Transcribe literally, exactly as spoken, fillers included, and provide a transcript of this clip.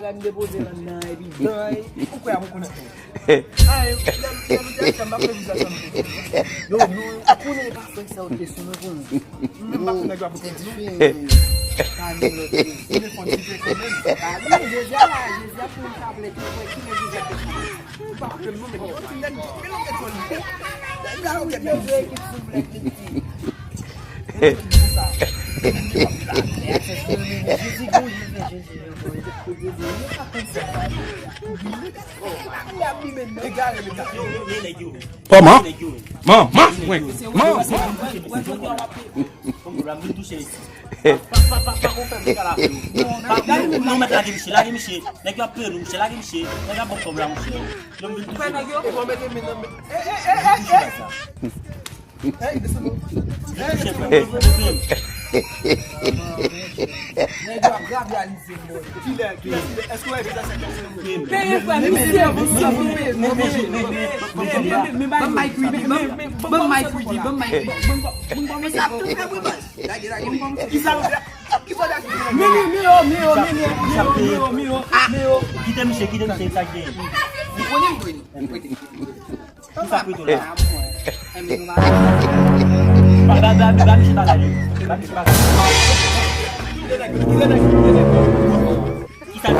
bagay m depoze lan nan, epi dan, ou kwè a mwen konnen. Ay, lè, lè nou te ansanm, m ap fè vizaj sa m te fè. Yo, nou, konnen pa fè sa yo te sou nou pou nou. Mwen menm pa konn nèg yo ap reponn nou. Ka nou lòt yo. Telefòn ki te kanmenm. Ka nou, Jezi a la, Jezi a pou yon tablèt, ou kwè ki lè Jezi a te kanmenm. Ou pa konn non, men yon ti nèg, men yon nèg fò li. Nèg la, yon nèg Jezi ki sou vlè ki di. Jezi gon, Jezi, Jezi, Jezi, Jezi, Jezi, nou pa konn sa. Kòman? Man, man, mwen. Man, man. Non, mèt lage misye, lage misye. Nèg yo ap peye nou, misye, lage misye. Nèg yo ap ban kòb la, misye. Yo vin touche. Hey, desann non. Hey, desann non. Nèg yo ap rabyalize, boy. Kilè, kilè, kilè? Èske w wè vizaj sa k ap fè? Peye frè, misye, misye, peye. Ban m mic, Rudy, ban m mic, ban m mic, Rudy, ban m mic, Rudy. Ban m kòmanse ap tout fè brimaz. Lage, lage. Kisa w fè? Kisa w fè? Mini, mini, mini, mini, mini, mini, mini. Kite misye, kite misye, sa k genyen. Li konnen m konnen. Kisa k rete w la? Ba, ba, ba, ba misye bagay li. Ba misye bagay li. Kisa k